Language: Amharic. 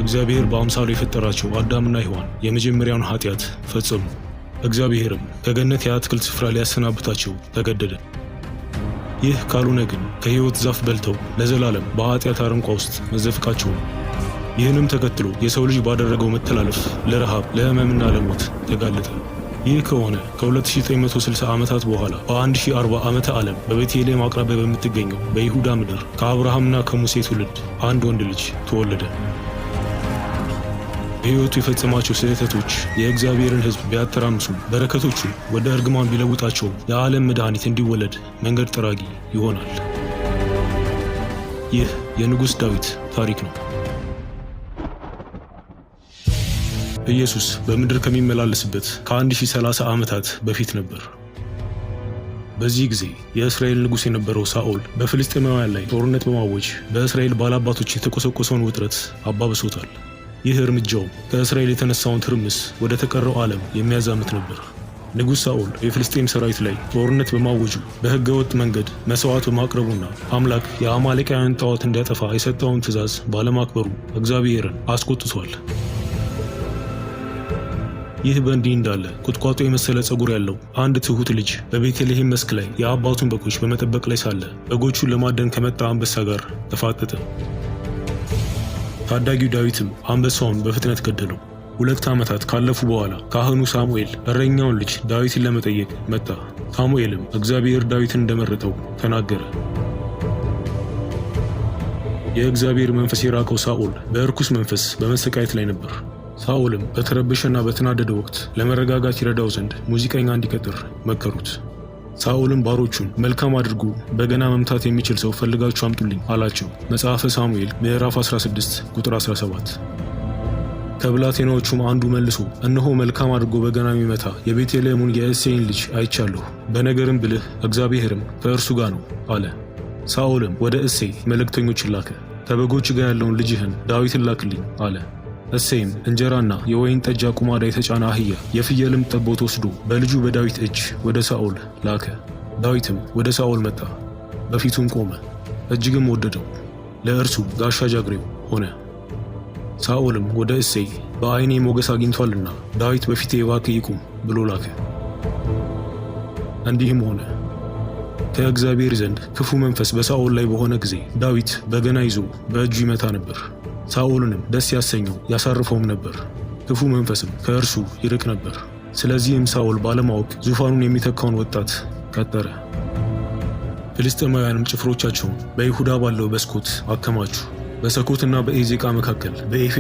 እግዚአብሔር በአምሳሉ የፈጠራቸው አዳምና ሔዋን የመጀመሪያውን ኃጢአት ፈጸሙ። እግዚአብሔርም ከገነት የአትክልት ስፍራ ሊያሰናብታቸው ተገደደ። ይህ ካልሆነ ግን ከሕይወት ዛፍ በልተው ለዘላለም በኃጢአት አረንቋ ውስጥ መዘፍቃቸው ነው። ይህንም ተከትሎ የሰው ልጅ ባደረገው መተላለፍ ለረሃብ፣ ለሕመምና ለሞት ተጋለጠ። ይህ ከሆነ ከ2960 ዓመታት በኋላ በ1040 ዓመተ ዓለም በቤተልሔም አቅራቢያ በምትገኘው በይሁዳ ምድር ከአብርሃምና ከሙሴ ትውልድ አንድ ወንድ ልጅ ተወለደ። በሕይወቱ የፈጸማቸው ስህተቶች የእግዚአብሔርን ሕዝብ ቢያተራምሱም በረከቶቹ ወደ እርግማን ቢለውጣቸውም የዓለም መድኃኒት እንዲወለድ መንገድ ጠራጊ ይሆናል። ይህ የንጉሥ ዳዊት ታሪክ ነው። ኢየሱስ በምድር ከሚመላለስበት ከ1030 ዓመታት በፊት ነበር። በዚህ ጊዜ የእስራኤል ንጉሥ የነበረው ሳኦል በፍልስጤማውያን ላይ ጦርነት በማወጅ በእስራኤል ባላባቶች የተቆሰቆሰውን ውጥረት አባብሶታል። ይህ እርምጃውም ከእስራኤል የተነሳውን ትርምስ ወደ ተቀረው ዓለም የሚያዛምት ነበር። ንጉሥ ሳኦል የፍልስጤም ሰራዊት ላይ ጦርነት በማወጁ፣ በሕገ ወጥ መንገድ መሥዋዕት በማቅረቡና አምላክ የአማሌቃውያን ጣዖት እንዲያጠፋ የሰጠውን ትእዛዝ ባለማክበሩ እግዚአብሔርን አስቆጥቷል። ይህ በእንዲህ እንዳለ ቁጥቋጦ የመሰለ ፀጉር ያለው አንድ ትሁት ልጅ በቤተልሔም መስክ ላይ የአባቱን በጎች በመጠበቅ ላይ ሳለ በጎቹን ለማደን ከመጣ አንበሳ ጋር ተፋጠጠ። ታዳጊው ዳዊትም አንበሳውን በፍጥነት ገደለው። 2 ዓመታት ካለፉ በኋላ ካህኑ ሳሙኤል እረኛውን ልጅ ዳዊትን ለመጠየቅ መጣ። ሳሙኤልም እግዚአብሔር ዳዊትን እንደመረጠው ተናገረ። የእግዚአብሔር መንፈስ የራቀው ሳኦል በእርኩስ መንፈስ በመሰቃየት ላይ ነበር። ሳኦልም በተረበሸና በተናደደ ወቅት ለመረጋጋት ይረዳው ዘንድ ሙዚቀኛ እንዲቀጥር መከሩት። ሳኦልም ባሮቹን መልካም አድርጎ በገና መምታት የሚችል ሰው ፈልጋችሁ አምጡልኝ አላቸው። መጽሐፈ ሳሙኤል ምዕራፍ 16 ቁጥር 17። ከብላቴናዎቹም አንዱ መልሶ እነሆ መልካም አድርጎ በገና የሚመታ የቤተልሔሙን የእሴይን ልጅ አይቻለሁ፣ በነገርም ብልህ፣ እግዚአብሔርም ከእርሱ ጋር ነው አለ። ሳኦልም ወደ እሴይ መልእክተኞችን ላከ። ከበጎች ጋር ያለውን ልጅህን ዳዊትን ላክልኝ አለ። እሴይም እንጀራና የወይን ጠጅ አቁማዳ የተጫነ አህያ የፍየልም ጠቦት ወስዶ በልጁ በዳዊት እጅ ወደ ሳኦል ላከ። ዳዊትም ወደ ሳኦል መጣ፣ በፊቱም ቆመ፣ እጅግም ወደደው፣ ለእርሱ ጋሻ ጃግሬው ሆነ። ሳኦልም ወደ እሴይ በዓይኔ ሞገስ አግኝቷልና ዳዊት በፊቴ እባክህ ይቁም ብሎ ላከ። እንዲህም ሆነ፣ ከእግዚአብሔር ዘንድ ክፉ መንፈስ በሳኦል ላይ በሆነ ጊዜ ዳዊት በገና ይዞ በእጁ ይመታ ነበር። ሳኦልንም ደስ ያሰኘው ያሳርፈውም ነበር። ክፉ መንፈስም ከእርሱ ይርቅ ነበር። ስለዚህም ሳኦል ባለማወቅ ዙፋኑን የሚተካውን ወጣት ቀጠረ። ፍልስጤማውያንም ጭፍሮቻቸውን በይሁዳ ባለው በስኮት አከማቹ። በሰኮትና በኤዜቃ መካከል በኤፌስ